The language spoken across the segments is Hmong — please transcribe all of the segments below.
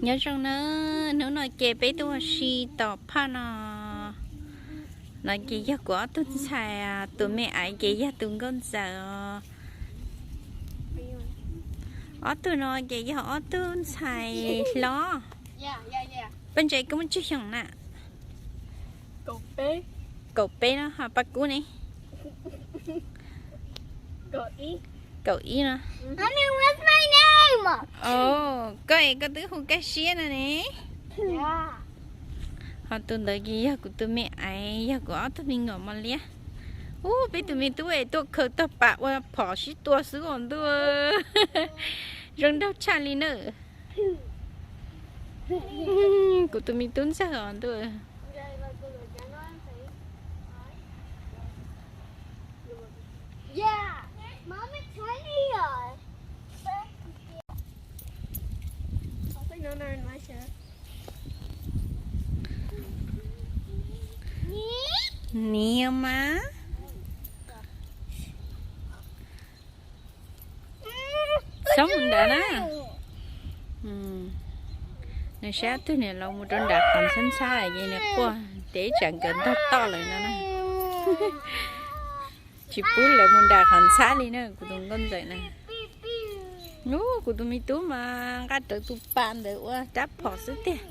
Nyob zoo na, hnub no ces peb tuaj ua si tom phaj no. No ces yog kuv ob tug ntxhais, tus me aiv ces yog tus nkauj ntxawm os. Ob tug no ces yog ob tug ntxhais hlob. Paj Ntse, koj muaj tsawg xyoos na? Kaum peb no, ho Paj Kub ne? Kaum ib no. Koj es koj twb hu Kaj Siab no ne. Ho tus ntawd ces yog kuv tus me aiv, yog kuv ob tug me nyuam mos liab. Ub, peb tus me tub es tuaj khaws tog pas ua phom sib tua xwb os ntuj. Zoo nraug tshaj li na. Kuv tus me tub ntxawg os ntuj. Niam mas. Txhob mus nrad na. Nws sab tug niam laus mus rau nram qhov ntxhab ntxhab ces nws quaj ces ib tsam nkawd ntog toj lawm no na. Tsis pub lawv mus nram qhov ntxhab li na, kuv tus nkauj ntxawm na. Ub, kuv tus me tub mas nqa rawv tus pas ntawd ua rab phom xwb tiag.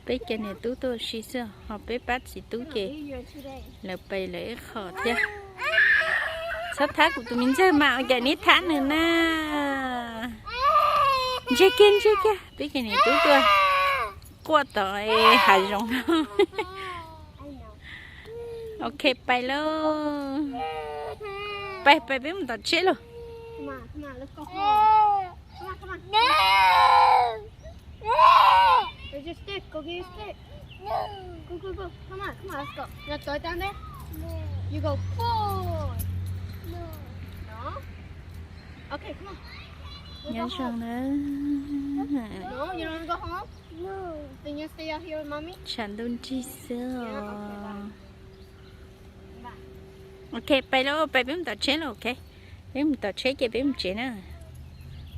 Peb cov niam tub tuaj ua si xwb, ho peb pab txiv tub ces lawv pais lawv ib qho thiab. Txhob thab kuv tus me ntxawg mas ua cas neb thab nws na. Ntseg kiag, ntseg kiag, peb cov niam tub tuaj quaj tom hav zoov no. Ok, pais lauj. Pais, pais peb mus tom tsheb lauj. Nyob zoo na. Tshav ntuj nrig xwb os. Ok, pais lauj, pais peb mus tom tsheb lauj, ok. Peb mus tom tsheb ces peb mus tsev na.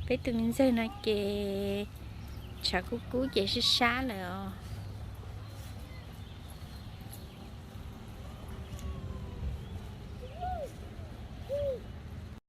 Peb tus me ntxawg no ces tshav kub kub ces sib sab lawm os.